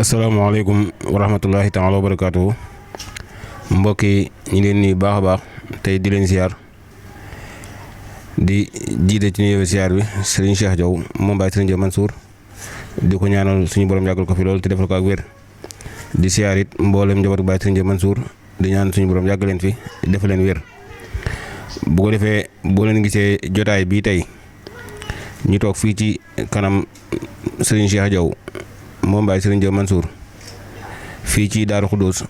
asalaamaaleykum wa rahmatullahi taala wa barakaatu mbokk yi ñu leen nii baax a baax tey di leen ziar di jiite ci nuyoo ziar bi Serigne Cheikh Diaw moom Baye Serigne Diaw Mansour di ko ñaanal suñu borom yàggal ko fi loolu te defal ko ak wér di ziar it mboolem njabootu Baye Serigne Diaw Mansour di ñaan suñu borom yàggal leen fi defal leen wér. bu ko defee boo leen gisee jotaay bii tey ñu toog fii ci kanam Serigne Cheikh Diaw moom Baye Serigne Diaw Mansour fii ci Daaru Xudoos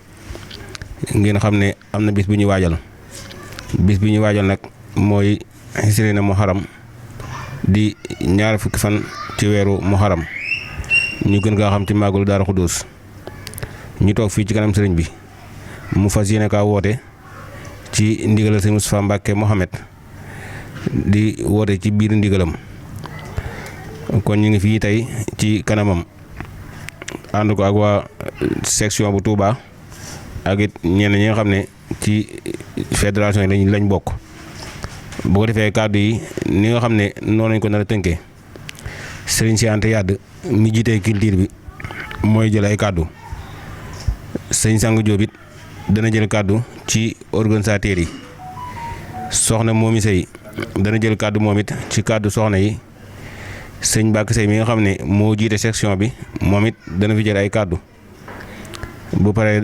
ngeen xam ne am na bis bi ñu waajal nag mooy xisri na Muharram di ñaar fukki fan ci weeru Muharram ñu gën kaa xam ci màggalu Daaru Xudoos ñu toog fii ci kanam sëriñ bi mu fas yéene kaa woote ci ndigalal sëriñ Moustapha Mbacke Mohamed di woote ci biir ndigalam kon ñu ngi fii tey ci kanamam ànd ko ak waa section bu Touba ak it ñenn ñi nga xam ne ci fédération yi lañ bokk. bu ko defee kàddu yi ni nga xam ne noonu lañ ko nar a tënkee Serigne Cheikh Anta Yade mi jiitee culture bi mooy jël ay kàddu sëñ Sang Diop it dana jël kàddu ci organisateurs yi soxna Momi Sey dana jël kàddu moom it ci kàddu soxna yi. sëñ Mbacke Seye mi nga xam ne moo jiite section bi moom it dana fi jël ay kàddu bu paree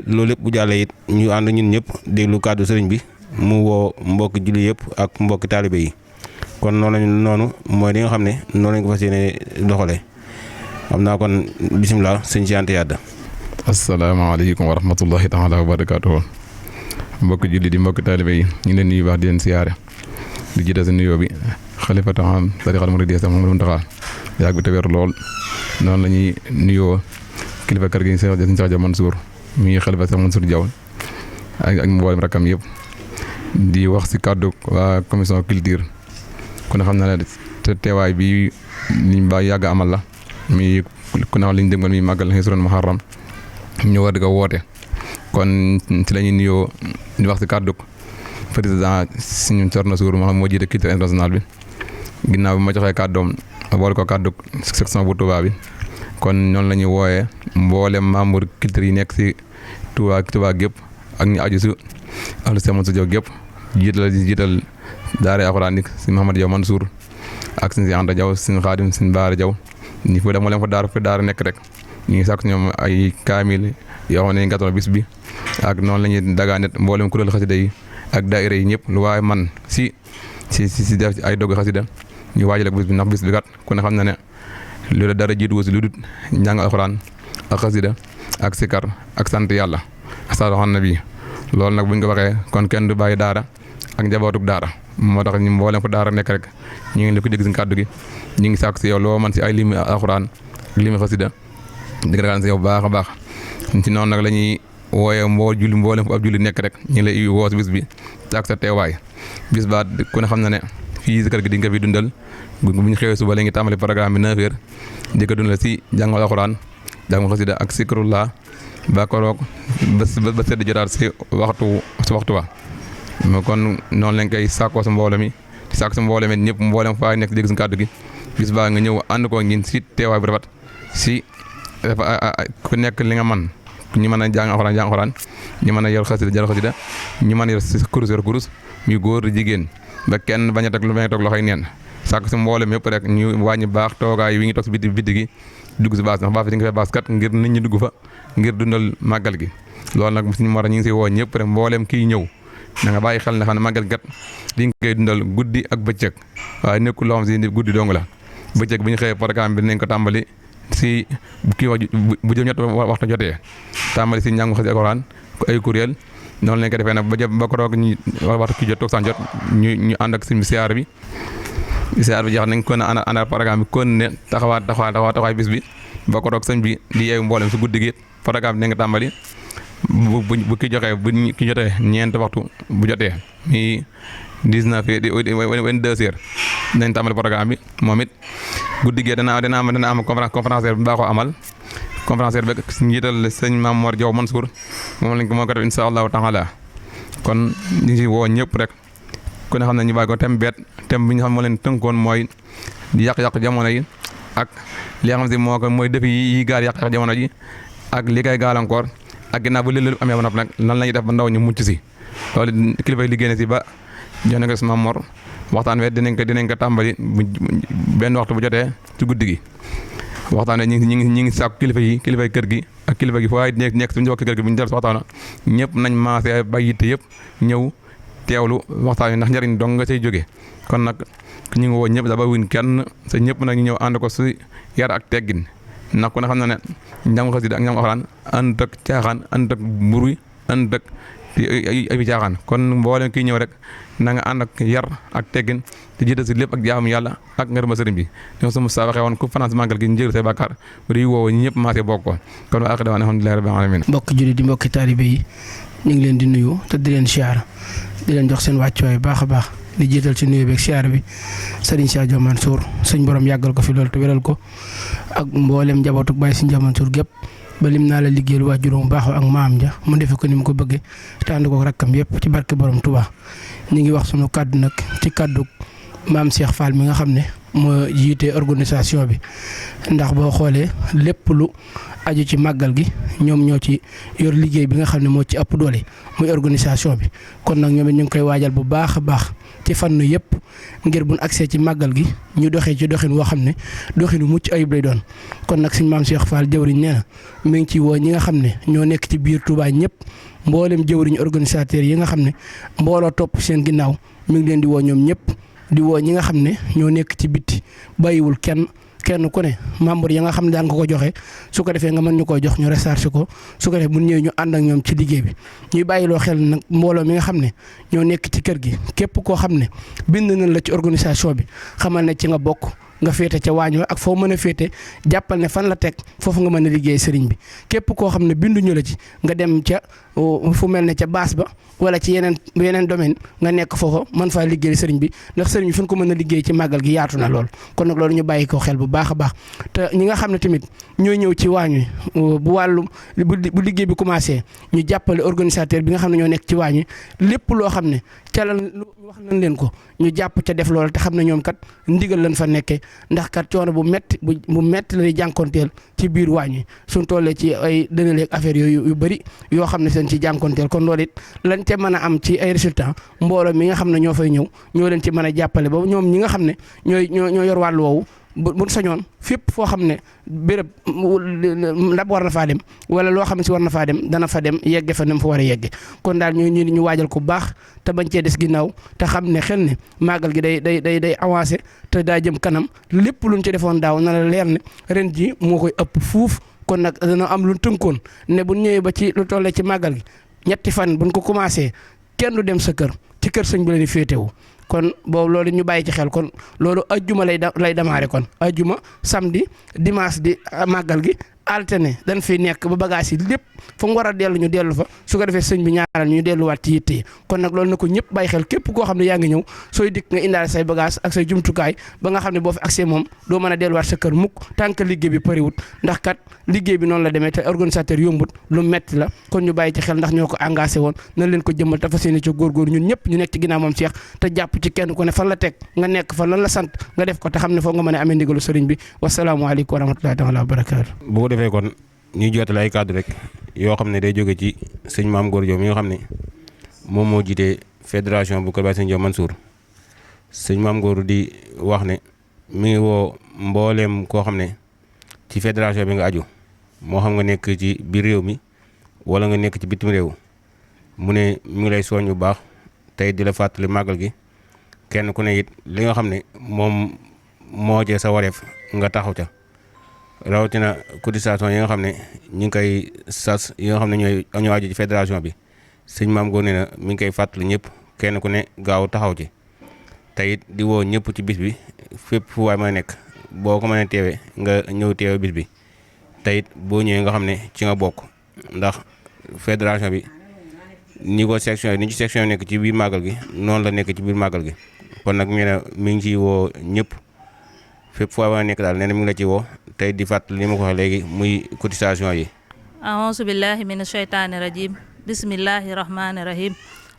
loolu lépp bu jàllee it ñu ànd ñun ñëpp déglu kàddu sëriñ bi mu woo mbokki julli yëpp ak mbokki taalibe yi kon noonu mooy li nga xam ne noonu lañ ko fas yéene doxalee xam naa kon bisimilah sëñ Cheikh Anta Yade. asalaamaaleykum wa rahmatullahi taala wa barakaatuhu mbokki julli di mbokki taalibe yi ñu leen nuyu baax di leen siyaare di jiite sa nuyoo bi. xalifa taxam tariqal muridiyya Seex Mamadu Muntaxa yàgg bi te wér lool noonu la ñuy nuyoo kilifa kër gi Sëñ Cheikh Diaw Mansour mi xalifa Seex Mansour Diaw ak mboolem rakkam yëpp di wax si kàddu waa commission culture ku ne xam na ne te teewaay bi liñ ba yàgg amal la mi ku ne xam liñ dégmal mi màggal xisrul Muharram ñu war di ko woote kon ci la ñuy nuyoo di wax si kàddu président suñu Thierno Sour moo xam moo jiite culture internationale bi ginnaaw bi ma joxee kàddoom boole ko kàddu section bu Touba bi kon noonu la ñuy wooyee mboolem membre culture yi nekk si Touba gépp ak ñu aju si ahlu Seex Mansour Diaw gépp jiital daara alxuraan yi si Mouhamed Diaw Mansour ak si Anta Diaw si Xaadim si Baara Diaw ñi fa dem moo leen fa daara nekk rek ñu ngi sàkk ñoom ay kaamil yoo xam ne gàttal bis bi ak noonu la ñuy dagaanet mboolem kuréel xasida yi ak daayira yi ñëpp lu waaye man si def ay dogg xasida ñu waajal ak bis bi ndax bis bi kat ku ne xam na ne loolu dara jiitu si lu dul njàng alxuraan ak xasida ak sikar ak sant yàlla asalaamaaleykum nabi loolu nag buñ ko waxee kon kenn du bàyyi daara ak njabootuk daara moo tax ñu mboolem fa daara nekk rek ñu ngi la ko dégg si kàddu gi ñu ngi sàkk si yow loo man si ay limi alxuraan ak limi xasida dëgg la si yow baax a baax ci noonu nag la ñuy wooye mboolem fu ab julli nekk rek ñu lay woo si bis bi ak sa teewaay bis ba ku ne xam na ne fii si kër gi di nga fi dundal bu ñu xëwee suba la ngi tàmbali programme bi 9h di ko dundal si jàngal alxuraan jàngal xasida ak sikrullah ba koroog ba sedd jotaat si waxtu wa kon noonu lañ koy sàkkoo sa mbooloo mi di sàkk sa mbooloo mi ñëpp mboolem faa nekk dégg si kàddu gi bis ba nga ñëw ànd ko ngin si teewaay bu rafet si ku nekk li nga man ñu mën a jàng alxuraan ñu mën a yor xasida ñu mën a yor kurus muy góor jigéen ba kenn bañ a teg loxoy neen sàkk si mboolem yëpp rek ñu wàññi baax toogaay wi ngi toog si biti gi dugg si baas ndax baas fi di nga fay baas kat ngir nit ñi dugg fa ngir dundal màggal gi loolu nag suñu mara ñu ngi si woo ñëpp rek mboolem kii ñëw na nga bàyyi xel ne xam ne màggal gat li nga koy dundal guddi ak bëccëg waaye nekkul loo xam si guddi dong la bëccëg bi ñu xëyee programme bi dinañ ko tàmbali si kii wax bu jëm ñett waxtu jotee tàmbali si njàngu xasida alxuraan ay kuréel noonu lañ ko defee nag ba ko roog ñu waxtu kii jot toog san jot ñu ànd ak suñu siyaar bi jeex nañ kon àndal programme bi kon ne taxawaay bis bi ba ko roog sëñ bi di yeewu mboolem si guddi gi programme bi nañ ko tàmbali bu ki joxee bu ki jotee ñeent waxtu bu jotee mi 19 22h nañ tàmbali programme bi moom it guddi gi dana am conférencier bi baaxoo amal conférencier bi si njiital sëñ Mamor Diaw Mansour moom lañ ko moo ko def insha allahu taala kon ñu si woo ñëpp rek ku ne xam ne ñu bàyyi ko thème bi ñu xam moo leen tënkoon mooy yàq-yàq jamono yi ak li nga xam ne mooy def yi gaar yàq jamono ji ak li koy gàllankoor ak ginnaaw bu léeg-léeg amee ba noppi nag lan la ñuy def ba ndaw ñu mucc si loolu kilifa yi liggéey na si ba jox na ko sama mor waxtaan we dinañ ko tàmbali benn waxtu bu jotee ci guddi gi waxtaan we ñi ngi sàkku kilifa yi kër gi ak kilifa gi foo waay nekk suñu mbokki kër gi bu ñu dellu si waxtaan ñëpp nañ maasee ba yitte yëpp ñëw teewlu waxtaan wi ndax njëriñ dong nga say jógee kon nag ñu ngi woo ñëpp da ba wuñ kenn sa ñëpp nag ñu ñëw ànd ko si yar ak teggin ndax ku ne xam na ne njàng xasida ak njàng alxuraan ànd ak caaxaan ànd ak mburu ànd ak ay caaxaan kon mboolem kii ñëw rek na nga ànd ak yar ak teggin te jiite si lépp ak jaamu yàlla ak ngërëm sëriñ bi ñoo sama saa waxee woon ku finance màggal gi njëgal say bàkkaar di woo ñëpp maasee bokk ko kon waa aqida alhamdulillahi rabbil alamin mbokki jullit di mbokki taalibe yi ñu ngi leen di nuyu te di leen siyaar di leen jox seen wàccuwaay baax a baax di jiital ci nuyu beeg siyaar bi Serigne Cheikh Diop Mansour suñ borom yàggal ko fi loolu te wéral ko ak mboolem njabootu Baye Serigne Diop Mansour gépp ba lim naa la liggéeyal waajuram bu baax ak maam ja mu defe ko ni mu ko bëggee te ànd ko rakkam yëpp ci barke borom Touba ñu ngi wax sunu kaddu nag ci kaddu maam Cheikh Fall mi nga xam ne moo jiite organisation bi ndax boo xoolee lépp lu aju ci màggal gi ñoom ñoo ci yor liggéey bi nga xam ne moo ci ëpp doole muy organisation bi kon nag ñoom it ñu ngi koy waajal bu baax a baax ci fànn yëpp ngir buñ accès ci màggal gi ñu doxee ci doxin woo xam ne doxinu mucc ayib lay doon kon nag suñ maam Cheikh Fall jëwriñ nee na mi ngi ci woo ñi nga xam ne ñoo nekk ci biir Touba ñëpp mboolem jëwriñ organisateur yi nga xam ne mbooloo topp seen ginnaaw mi ngi leen di woo ñoom ñëpp di woo ñi nga xam ne ñoo nekk ci bitti bàyyiwul kenn ku ne membre ya nga xam ne daan nga ko joxe su ko defee nga mën ñu koy jox ñu recharge ko su ko defee bu ñëwee ñu ànd ak ñoom ci liggéey bi ñuy bàyyiloo xel nag mbooloo mi nga xam ne ñoo nekk ci kër gi képp koo xam ne bind nañ la ci organisation bi xamal ne ci nga bokk nga féete ca waañ wa ak foo mën a féete jàppal ne fan la teg foofu nga mën a liggéey sëriñ bi képp koo xam ne binduñu la ci nga dem ca fu mel ne ca baas ba wala ci yeneen domaine nga nekk foofa mën faa liggéey sëriñ bi ndax sëriñ bi fu ñu ko mën a liggéey ci màggal gi yaatu na lool kon nag loolu ñu bàyyi ko xel bu baax a baax te ñi nga xam ne tamit ñooy ñëw ci waañ wi bu wàllu bu liggéey bi commencé ñu jàppale organisateur bi nga xam ne ñoo nekk ci waañ wi lépp loo xam ne ca la wax nañ leen ko ñu jàpp ca def loolu te xam ne ñoom kat ndigal lañ fa nekkee ndax kat coono bu metti la ñuy jànkonteel ci biir waañ wi suñ tollee ci ay dënaleeg affaire yooyu yu bëri yoo xam ne seen ci jànkonteel kon loolu it lañ te mën a am ci ay résultats mbooloo mi nga xam ne ñoo fay ñëw ñoo leen ci mën a jàppale ba ñoom ñi nga xam ne ñoo yor wàllu woowu buñ sañoon fépp foo xam ne béréb ndab war na faa dem wala loo xam ne si war na faa dem dana fa dem yegge fa nem fa war a yegge kon daal ñu waajal ko baax te bañ cee des ginnaaw te xam ne xel ne màggal gi day avancé te daa jëm kanam lépp luñ ci defoon daaw na la leer ne ren ji moo koy ëpp fuuf kon nag dana am lu tënkoon ne bu ñëwee ba ci lu tollee ci màggal gi ñetti fan buñ ko commencé kenn du dem sa kër ci kër sëñ bi la di féetewu kon boobu loolu ñu bàyyi ci xel kon loolu ajjuma lay démarré kon ajjuma samedi dimanche di màggal gi alterné dañ fiy nekk ba bagage yi lépp fu mu war a dellu ñu dellu fa su ko defee sëñ bi ñaaral ñu delluwaat ci yitte yi kon nag loolu na ko ñëpp bàyyi xel képp koo xam ne yaa ngi ñëw sooy dikk nga indaale say bagage ak say jumtukaay ba nga xam ne boo fi accès moom doo mën a delluwaat sa kër mukk tant que liggéey bi pariwut ndax kat liggéey bi noonu la demee te organisateur yombut lu metti la kon ñu bàyyi ci xel ndax ñoo ko engagé woon nañ leen ko jëmmal te fas yéene ci góorgóor ñun ñëpp ñu nekk ci ginnaaw moom Cheikh te jàpp ci kenn ku ne fan la teg nga nekk fa lan la sant nga def ko te xam ne foo nga mën a amee ndigalu sëriñ bi wasalaamualeykum wa rahmatullahi taala wa barakaatu. bu ko defee kon ñuy jotale ay kàddu rek yoo xam ne day jóge ci sëñ Maam Góor Diop mi nga xam ne moom moo jiite fédération bu Kër Baye Serigne Diop Mansour sëñ Maam Góor di wax ne mi ngi woo mbooleem koo xam ne ci fédération bi nga aju moo xam nga nekk ci biir réew mi wala nga nekk ci bitim réew mu ne mi ngi lay soññ bu baax tey di la fàttali màggal gi kenn ku ne it li nga xam ne moom moo cee sa wareef nga taxaw ca rawatina cotisation yi nga xam ne ñu ngi koy sas yi nga xam ne ñoo aju ci fédération bi sëñ Maam Góor nee na mi ngi koy fàttali ñëpp kenn ku ne gaaw taxaw ci te it di woo ñëpp ci bis bi fépp fu waay ma nekk boo ko mënee teewee nga ñëw teewe bis bi te it boo ñëwee nga xam ne ci nga bokk ndax fédération bi ni ko section ni ci section nekk ci biir màggal gi noonu la nekk ci biir màggal gi kon nag nee na mi ngi ciy woo ñëpp fépp fu waay ma nekk daal nee na mi ngi la ci woo tey di fàttali ni ma ko waxee léegi muy cotisation yi a'uuzu billahi mina shaytaani rajim bismillahi rahmaani rahim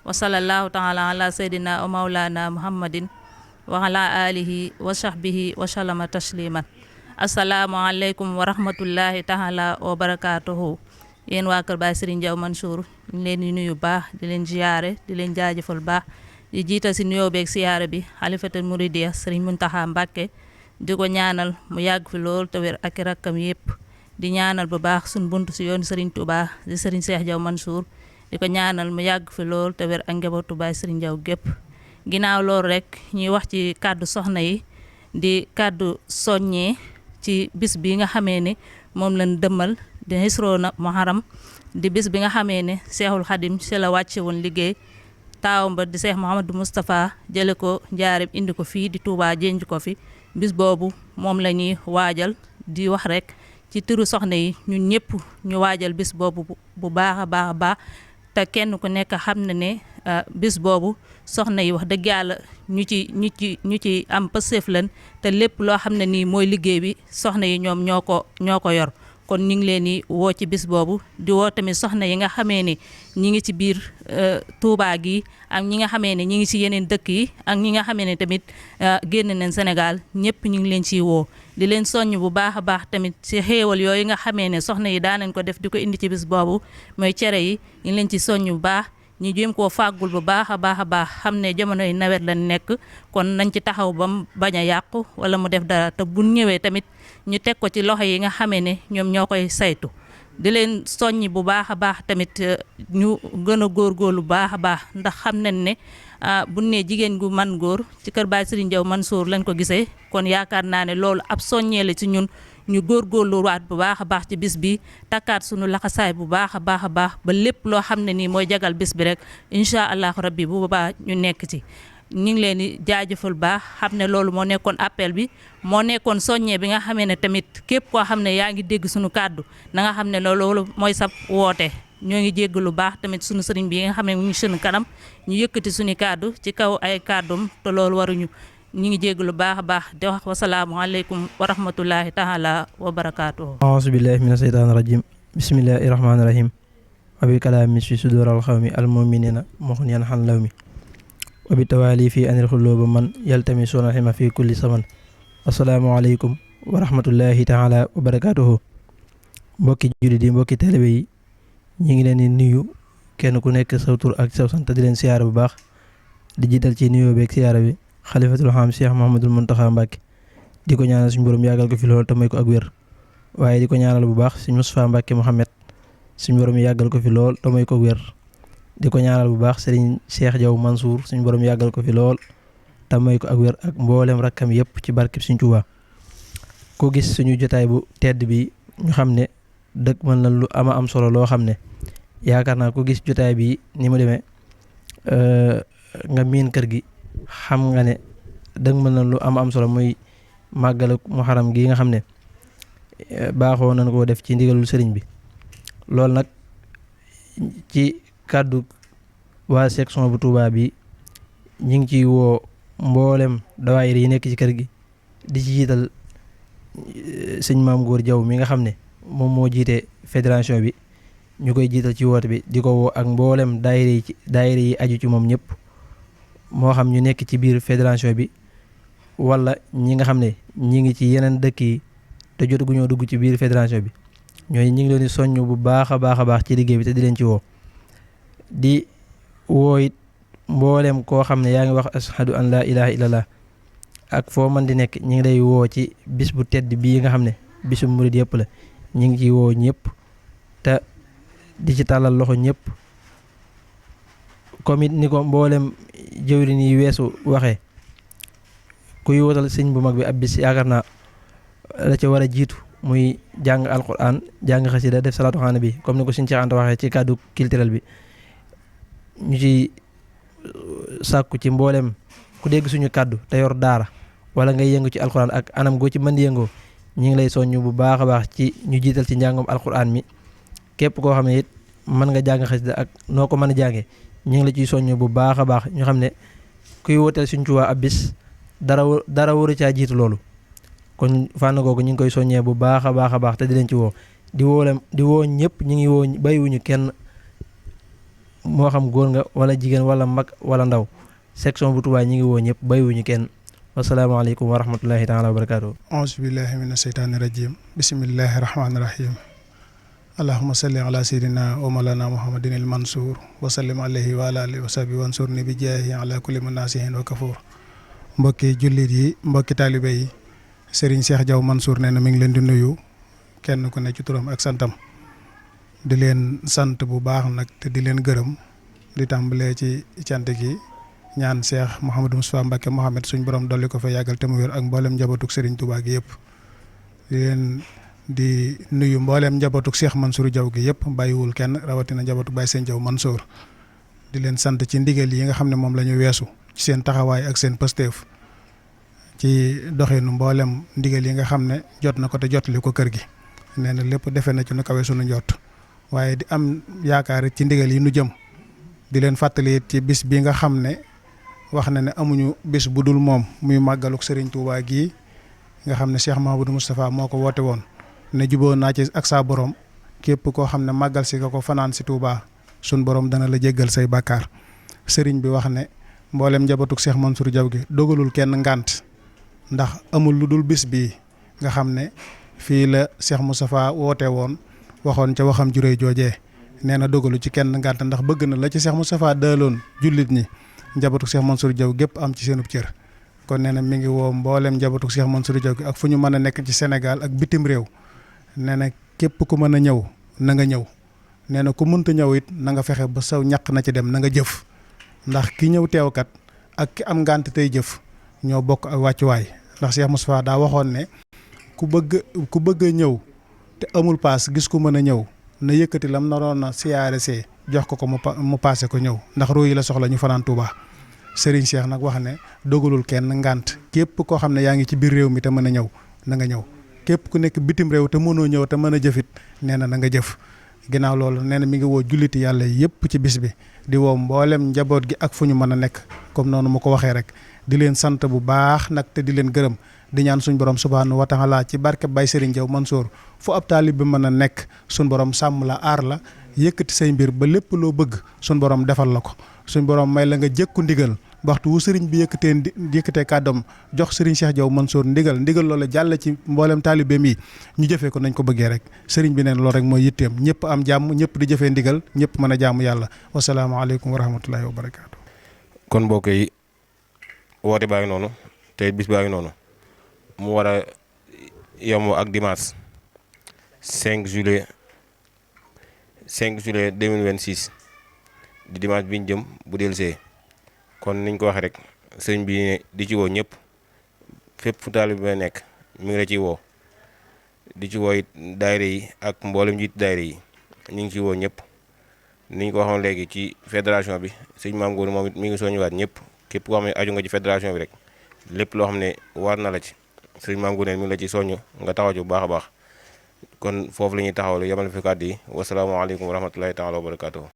wa sallallahu taala ala sayyidina wa maulana muhammadin wa ala alihi wa sahbihi wa sallama tasliman asalaamaaleykum wa rahmatullahi taala wa barakaatuhu. yéen waa kër Baay Serigne Diaw Mansour ñu leen di nuyu baax di leen ziyaare di leen jaajëfal baax di jiital si nuyoo beeg siyaare bi xalifatul muridiya Serigne Mountakha Mbacké di ko ñaanal mu yàgg fi lool te wér ak rakkam yëpp di ñaanal bu baax suñ bunt si yoon Serigne Touba di Serigne Cheikh Diaw Mansour di ko ñaanal mu yàgg fi lool te wér ak njabootu Baay Serigne Diaw gépp ginnaaw loolu rek ñuy wax ci kàddu soxna yi di kàddu soññee ci bis bi nga xamee ne moom lañ dëmmal di Hisroona Muharram di bis bi nga xamee ne Seexul Xadim ci la wàcce woon liggéey taawam ba di Seex Muhammadu Moustapha jële ko Njaaréem indi ko fii di Touba jenj ko fi bis boobu moom la ñuy waajal di wax rek ci turu soxna yi ñun ñëpp ñu waajal bis boobu bu baax a baax a baax te kenn ku nekk xam na ne bis boobu soxna yi wax dëgg yàlla ñu ci am pëseef lan te lépp loo xam ne nii mooy liggéey bi soxna yi ñoom ñoo ko yor kon ñu ngi leen di woo ci bis boobu di woo tamit soxna yi nga xamee ne ñi ngi ci biir Touba gi ak ñi nga xamee ne ñi ngi ci yeneen dëkk yi ak ñi nga xamee ne tamit génn nañ Sénégal ñëpp ñu ngi leen ciy woo di leen soññ bu baax a baax tamit ci xéewal yooyu nga xamee ne soxna yi daanañ ko def di ko indi ci bis boobu mooy cere yi ñu ngi leen ci soññ bu baax ñu jéem koo fàggul bu baax a baax xam ne jamonoy nawet lañ nekk kon nañ ci taxaw ba mu bañ a yàqu wala mu def dara te bu ñëwee tamit ñu teg ko ci loxo yi nga xamee ne ñoom ñoo koy saytu di leen soññi bu baax a baax tamit ñu gën a góorgóorlu baax a baax ndax xam nañ ne bu ne jigéen gu man góor ci kër Baay Serigne Diaw Mansour lañ ko gisee kon yaakaar naa ne loolu ab soññee la ci ñun ñu góorgóorluwaat bu baax a baax ci bis bi takkaat suñu laxasaay bu baax a baax ba lépp loo xam ne nii mooy jagal bis bi rek incha allahu rabbi bu boobaa ñu nekk ci. ñu ngi leen di jaajëfal baax xam ne loolu moo nekkoon appel bi moo nekkoon soññee bi nga xamee ne tamit képp koo xam ne yaa ngi dégg suñu kàddu na nga xam ne loolu mooy sab woote ñoo ngi jégg lu baax tamit suñu sëriñ bi nga xam ne mu ngi sunu kanam ñu yëkkati suñu kàddu ci kaw ay kàddum te loolu waruñu ñu ngi jégg lu baax a baax di wax wasalaamualeykum wa rahmatullahi taala wa barakaatuhu. auzu billahi mina sheytaani rajim bismillahi rahmaani rahim wa bi kalaami fi sudural xawmi almuminina muxniyan xan law mi wa bi tawaali fii anil xulooba man yaltami suna xima fii kulli saman asalaamaaleykum wa rahmatullahi taala wa barakaatuhu. mbokki jullit yi mbokki taalibe yi ñu ngi leen di nuyu kenn ku nekk saw tur ak saw sant di leen siyaara bu baax di jiital ci nuyoo beeg siyaara bi xalifatul xam Cheikh Mouhamadul Mountakha Mbacké di ko ñaanal suñu borom yàggal ko fi lool te may ko ak wér waaye di ko ñaanal bu baax suñu Moustapha Mbacké Mouhamed suñu borom yàggal ko fi lool te may ko ak wér di ko ñaanal bu baax Serigne Cheikh Diaw Mansour suñu borom yàggal ko fi lool te may ko ak wér ak mboolem rakkam yëpp ci barkeb Sëriñ Tuubaa ko gis suñu jotaay bu tedd bi ñu xam ne dëkk mën na lu ama am solo loo xam ne yaakaar naa ko gis jotaay bi ni mu demee nga miin kër gi xam nga ne dëgg mën na lu am solo muy màggal Muharram gi nga xam ne baaxoo nañ koo def ci ndigalul sëriñ bi loolu nag ci kàddu waa section bu Touba bi ñu ngi ciy woo mboolem dawaayir yi nekk ci kër gi di ci jiital sëñ Maam Góor Jaw mi nga xam ne moom moo jiite fédération bi ñu koy jiital ci woote bi di ko woo ak mboolem daayira yi aju ci moom ñëpp moo xam ñu nekk ci biir fédération bi wala ñi nga xam ne ñi ngi ci yeneen dëkk yi te jotaguñoo dugg ci biir fédération bi ñooy ñi ngi leen di soññ bu baax a baax ci liggéey bi te di leen ci woo di woo it mboolem koo xam ne yaa ngi wax ashadu an laa ilaha illallah ak foo mën di nekk ñi ngi lay woo ci bis bu tedd bii nga xam ne bisu murid yëpp la ñi ngi ciy woo ñëpp te di ci tàllal loxo ñëpp comme it ni ko mboolem jëwriñ yi weesu waxee kuy wotal sëñ bu mag bi ab bis yaakaar naa la ca war a jiitu muy jàng alquran jàng xasida def salaatu xaana bi comme ni ko sëñ Cheikh Anta waxee ci cadre culturel bi ñu ci sàkku ci mboolem ku dégg suñu kàddu te yor daara wala ngay yëngu ci alquran ak anam goo ci mën di yëngoo ñu ngi lay soññ bu baax a baax ci ñu jiital ci njàngum alquran mi képp koo xam ne it mën nga jàng xasida ak noo ko mën a jàngee ñu ngi la ciy soññ bu baax a baax ñu xam ne kuy wooteel Sëriñ Tuubaa ab bis dara waru caa jiitu loolu kon fànn googu ñu ngi koy soññee bu baax a baax te di leen ci woo di woo ñëpp ñu ngi woo bàyyiwuñu kenn moo xam góor nga wala jigéen wala mag wala ndaw section bu Touba ñu ngi woo ñëpp bàyyiwuñu kenn wasalaamaaleykum wa rahmatullahi taala wa barakaatu. auzu billahi mina seytaani rajim bismillahi rahmaani rahim allahuma salli ala sayyidina wa mawlana muhammadin il mansour wa sallim alayhi wa ala alihi wa sahbi wansur ni bi jaahi ala kulli munasihin wa kafour. mbokki jullit yi mbokki taalibe yi Serigne Cheikh Diaw Mansour nee na mi ngi leen di nuyu kenn ku ne ci turam ak santam di leen sant bu baax nag te di leen gërëm di tàmbalee ci cant gi ñaan Cheikh Mouhamadou Moustapha Mbacké Mohamed suñ borom dolli ko fa yàggal te mu wér ak mboolem njabootug Serigne Touba gi yëpp di leen di nuyu mboolem njabootug Cheikh Mansour Diaw gi yëpp bàyyiwul kenn rawatina njabootug Baye Sëñ Diaw Mansour di leen sant ci ndigal yi nga xam ne moom la ñu weesu ci seen taxawaay ak seen pësteef ci doxinu mboolem ndigal yi nga xam ne jot na ko te jotali ko kër gi nee na lépp defe na ci nu kawe sunu njott waaye di am yaakaar ci ndigal yi nu jëm di leen fàttali ci bis bi nga xam ne wax na ne amuñu bis bu dul moom muy màggaluk Serigne Touba gii nga xam ne Cheikh Mahamadou Moustapha moo ko woote woon ne juboo naa ci ak saa borom képp koo xam ne màggal si nga ko fanaan si Touba sun borom dana la jéggal say bàkkaar Serigne bi wax ne mboolem njabootug Cheikh Mansour Diaw gi dogalul kenn ngànt ndax amul lu dul bis bii nga xam ne fii la Cheikh Moustapha woote woon waxoon ca waxam juree joojee nee na dogalu ci kenn ngànt ndax bëgg na la ci Cheikh Moustapha daaloon jullit ñi njabootu Cheikh Mansour Diaw gépp am ci seenub cër kon nee na mi ngi woo mboolem njabootu Cheikh Mansour Diaw gi ak fu ñu mën a nekk ci Sénégal ak bitim réew nee na képp ku mën a ñëw na nga ñëw nee na ku mënta ñëw it na nga fexe ba saw ñaq na ci dem na nga jëf ndax ki ñëw teewkat ak ki am ngànt tey jëf ñoo bokk ak wàccuwaay ndax Cheikh Moustapha daa waxoon ne ku bëgg a ñëw te amul paas gis ku mën a ñëw na yëkkati lam naroon na siyaare see jox ko mu paase ko ñëw ndax ruu yi la soxla ñu fanaan Touba Serigne Cheikh nag wax ne dogalul kenn ngànt képp koo xam ne yaa ngi ci biir réew mi te mën a ñëw na nga ñëw képp ku nekk bitim réew te mënoo ñëw te mën a jëfit nee na nga jëf ginnaaw loolu nee na mi ngi woo julliti yàlla yëpp ci bis bi di woo mboolem njaboot gi ak fu ñu mën a nekk comme noonu mu ko waxee rek di leen sant bu baax nag te di leen gërëm di ñaan suñ borom subhaanahu wa taala ci barke Baye Serigne Diaw Mansour fu ab taalib bi mën a nekk suñ borom sàmm la aar la yëkkati say mbir ba lépp loo bëgg suñ borom defal la ko suñ borom may la nga jëkku ndigal waxtu wu sëriñ bi yëkkatee kàddoom jox Serigne Cheikh Diaw Mansour ndigal loolu jàll ci mboolem taalibeem yi ñu jëfee ko nañ ko bëggee rek sëriñ bi neen loolu rek mooy yitteem ñëpp am jàmm ñëpp di jëfee ndigal ñëpp mën a jaamu yàlla wasalaamaaleykum wa rahmatullahi wa barakaatu. kon mbokk yi woote baa ngi noonu te bis baa ngi noonu mu war a yemoo ak dimanche 5 juillet 2026 di dimanche bi ñu jëm bu dellusee kon niñ ko waxee rek sëñ bi di ci woo ñëpp fépp fu taalibe bi nekk mi ngi la ciy woo di ci woo it daayira yi ak mboolem njiit daayira yi ñu ngi ci woo ñëpp niñ ko waxoon léegi ci fédération bi sëñ Maam Góor moom it mi ngi soññiwaat ñëpp képp koo xam ne aju nga ci fédération bi rek lépp loo xam ne war na la ci sëñ Maam Góor mi ngi la ci soññ nga taxaw ci bu baax a baax kon foofu la ñuy taxawal yamal fi kàddu yi wasalaamaaleykum wa rahmatulahi taala wa barakaatuhu